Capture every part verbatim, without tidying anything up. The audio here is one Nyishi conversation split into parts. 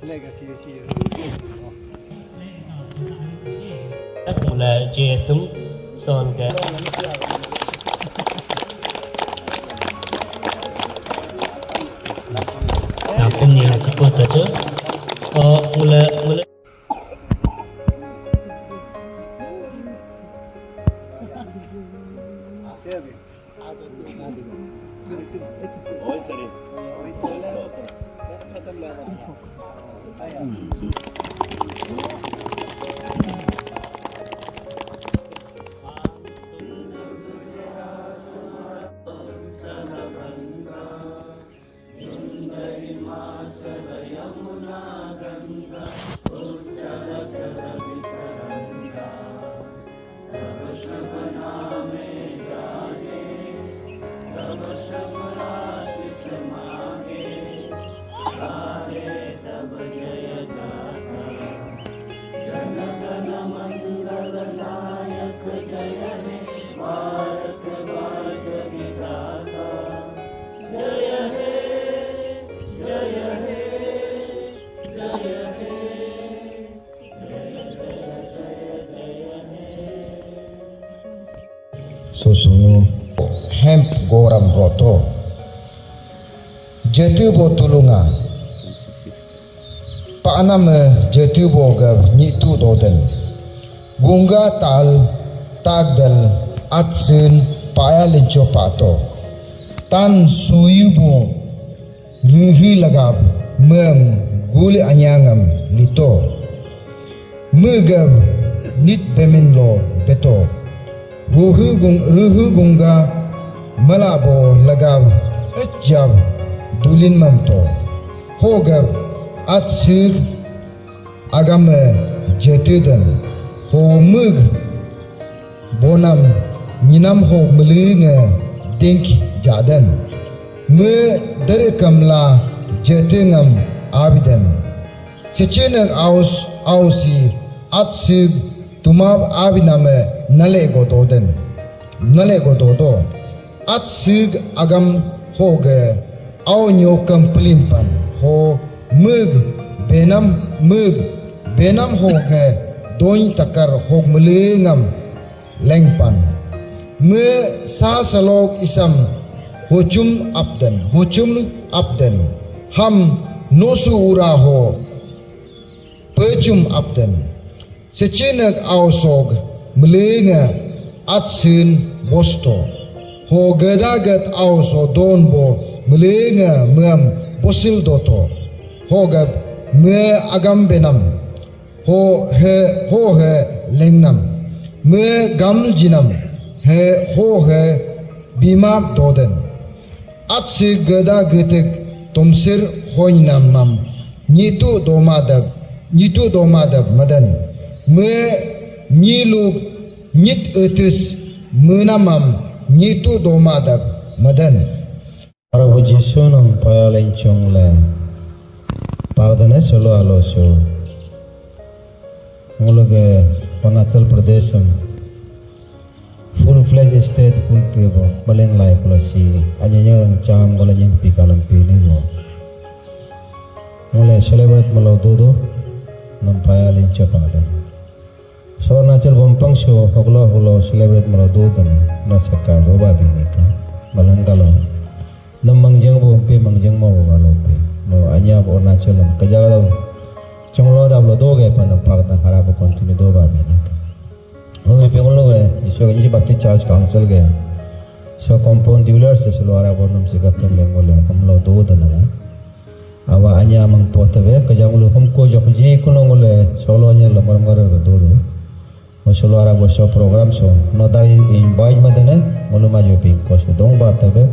Mula J S M Son ke. Nakum ni haji pun tajo. Oh, mula, mula. Susungu hemp goram roto. Jati bo tulunga. Panam jati bo gab nyitu doden. Gunga tal tagdal atsin paya lincho pato. Tan suyu bo ruhu lagab mem guli anyangam lito. Megab nit bemin lo beto. Ruhu gung, ruhu gunga malabo lagab ejab dulin mamto. Hogab atsig agam jateden. Ho meg bonam nyinam ho melenge dink jaden. Me dere kamla jatengam abiden. Sechenek aus ausi atsig tumab abiname nale gododen. Nale gododo. Atsig agam hoge au nyo kampelin pan ho meg benam meg benam hoge doin takar hog melengam lengpan. Me sa salok isam hochum apden, hochum apden. Ham nosu ura ho pechum apden. Sechinek ausog melenge atsin bosto. Ho gedaget auso donbo melenge meam bosil doto. Hogab me agam benam. Ho he, ho he lengnam. Me gaml jinam. He, ho he bimap doden. Atsi geda getek tomsir hoinam mam nyitu domadab, nyitu domadab madan. Me nyiluk nyit etis menamam nyitu domadab madan. Prabhu Jisu nung payalin chungle pagdane solo alo so. Nguluge Arunachal Pradesh am full fledged state pun tebo balen lai pula si anyanya cham gola nyem pi kalam pi ni mo. Ngule celebrate malo dodo nam payalin chapagdan. So Arunachal bompang so hoglo hoglo celebrate malo dodo na no saka do ba bi ni ka balang kalo. Nam mangjeng bo pe mangjeng mo bo galo pe. No anya bo Arunachal am kajala chonglo da blo doge pan pagdan hara bo continue do ba bi ni ka. Home pe ulo ge Jisu ge Baptist Church Council ge so compound dealer se solo ara bonum se gakam leng ulo kamlo do danala. Awa anya mang potabe kajang ulo hum ko jok ji kuno ulo solo nya lamar mar ga do do. Solo ara bo so program so no dari invite madane ulo majo ping ko so dong batabe.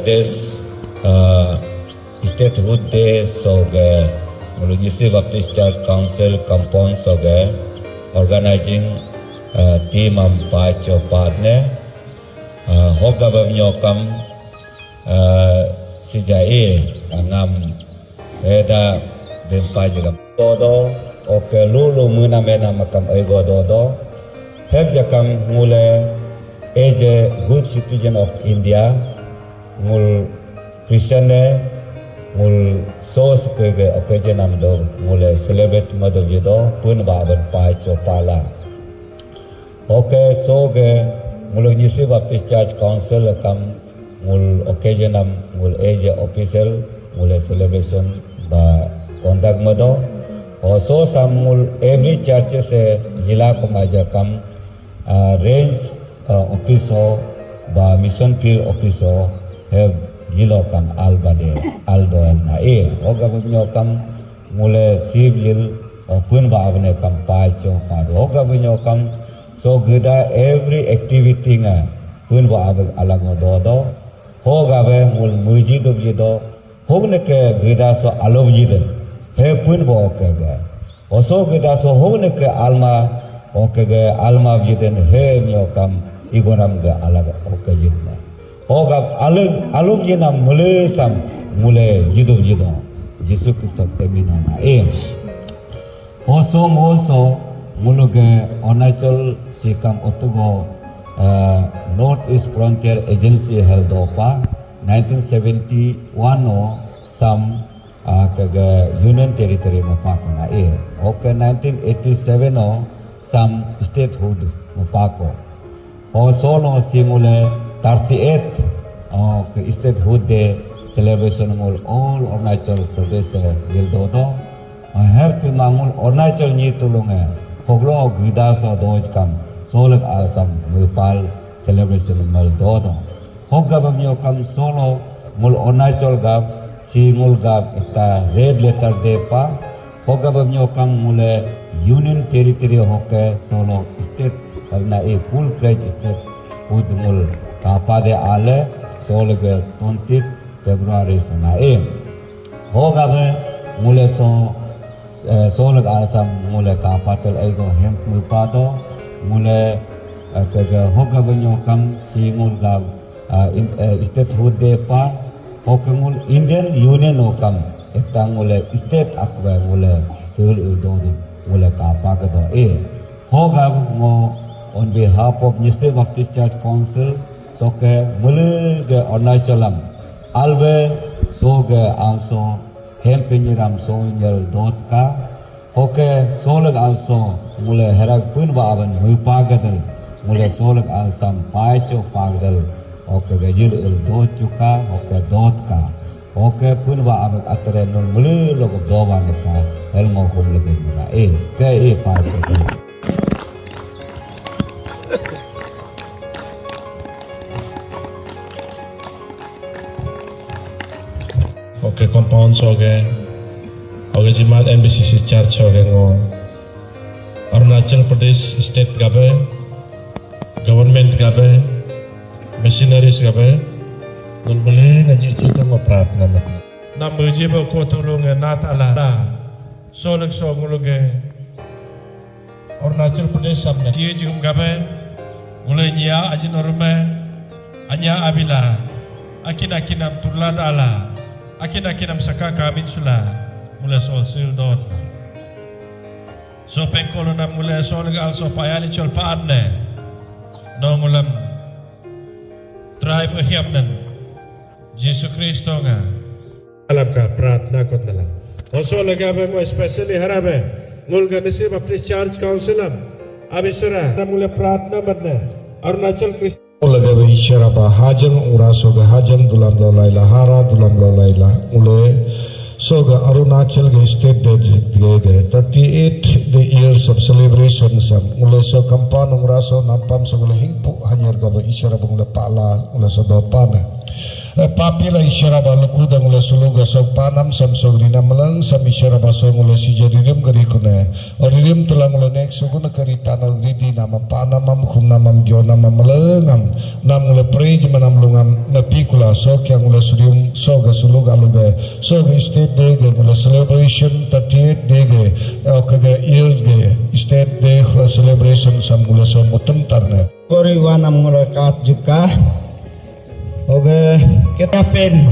This uh, Statehood Day soge ngulu Nyishi Baptist Church Council compound soge organizing uh, team am pacho partner uh, hoga bam nyokam uh, sija e ngam eda bem paji gam. Dodo, oke lulu muna mena makam ego dodo. Heb jakam ngule as a good citizen of India, ngul Christian ne, ngul so sekege occasion am do ngule celebrate madu jido pun ba aban pacho pala. Oke so ge ngulu Nyishi Baptist Church Council kam ngul occasion am ngul as a official ngule celebration ba conduct mado. O so sam ngul every church se jila kum aja kam uh, range uh, office ho ba mission field office ho have jilo kam al bade al do al na e. Oga bunyo kam ngule sib jil uh, pun ba abne kam pai cho pa do. Oga bunyo kam so geda every activity nga pun ba abne alag do do. Hoga be ngul muji do jido. Hogne ke geda so alob jiden. He pun bo oke ge. Oso geda so hogne ke alma oke ge alma jiden he nyo kam igonam ge alag oke jidne. Hogab alag alub jinam mule sam mule jidub jidong. Jisu Kristo temina na e. Oso ngoso nguluge Arunachal sikam otugo uh, North East Frontier Agency held opa nineteen seventy-one o sam uh, kaga Union Territory mapako na e. Oke nineteen eighty-seven o sam statehood mapako. O solo singule thirty-eight o ke statehood day celebration ngul all Arunachal Pradesh eh, gildodo. Her tima ngul Arunachal nyi tulunge hoglo gida so doj kam solek alsam mupal celebration mal dodo. Hogga bamnyo kam solo ngul Arunachal gab si ngul gab ekta red letter de pa. Hogga bamnyo kam ngule Union Territory hoke solo state karna e full fledged state hud ngul kapa de ale solo ge twenty February sana e. Hoga be ngule so eh, solek alsam ngule kapatel ego hemp mupado ngule eh, kege hoga benyo kam si ngul ga ah, in- eh, statehood de pa hoke ngul Indian Union o kam ekta ngule state akwe ngule sul udo ngule kapa kedo e. Hoga ngo on behalf of Nyishi Baptist Church Council soke mele ge Arunachalam albe soge also hempe nyiram so nyel dot ka. Hoke solek also mule herak pun ba aban muipa gadal mule solek alsam paicho pagdal. Hoke gajil il dot chuka hoke dot ka. Hoke pun ba aban atre nun mule log doba neka helmo hum lege nura e ke e paicho. Oke compound soge oke jiman M B C C church soge ngo Arunachal Pradesh state gabe government gabe missionaries gabe nun beli ngaji chuto ngo pratna mat. Nam muji ba ko tulung nat ala solek so nguluge Arunachal Pradesh samne. Kiye jigum gabe, ngule nya ajin orume, anya abila, akin akinam turla dala, akin akinam saka kamin sula, ngule sol sil don. So pengkolo nam ngule sol ga also payali chol paat ne. No ngulam tribe hiam nan. Jisu Kristo nga. Alam ka pratna kotala. Oso lega be ngo especially harabe ngulga Nyishi Baptist Church Council am abisura mule pratna badne Arunachal Christian. Lega be ishara ba hajang ura soga hajang dulam lolaila hara dulam lolaila mule soga Arunachal ge state de ge thirty-eight the years of celebration sam mule so kampan ura so nampam so mule hingpu hanyar ga be ishara ba mule pala mule so dopana. Papi la Ishara ba luku da ngula sulu ga sok panam sam sok rina malang sam Ishara ba sok ngula sija ririm gari kune. O ririm tulang ngula nek suguna kari tano ridi nama panamam khum namam jo namam malangam. Nam ngula praise manam lungam napi kula sok yang ngula surium sok ga sulu ga luga sok ga state day ga ngula celebration thirtieth day ga, eh, kaga years ga state day celebration sam ngula so mutum tarne. Kori wanam ngula kat juka. Oke, kita pen.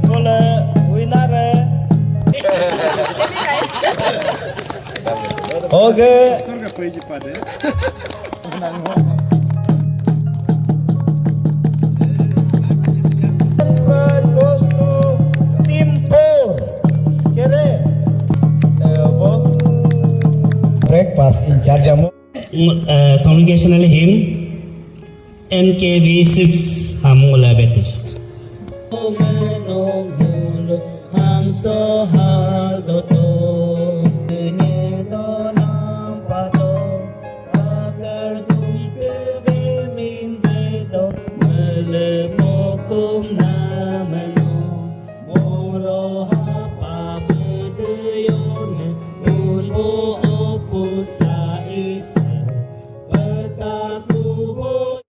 Kole winner. Oke. Prize goes to team four. Kere. Eh, apa? Breakfast in charge amo. Ng-, eh, congregational hymn N K B six ham ngula betus. Hangso hal dot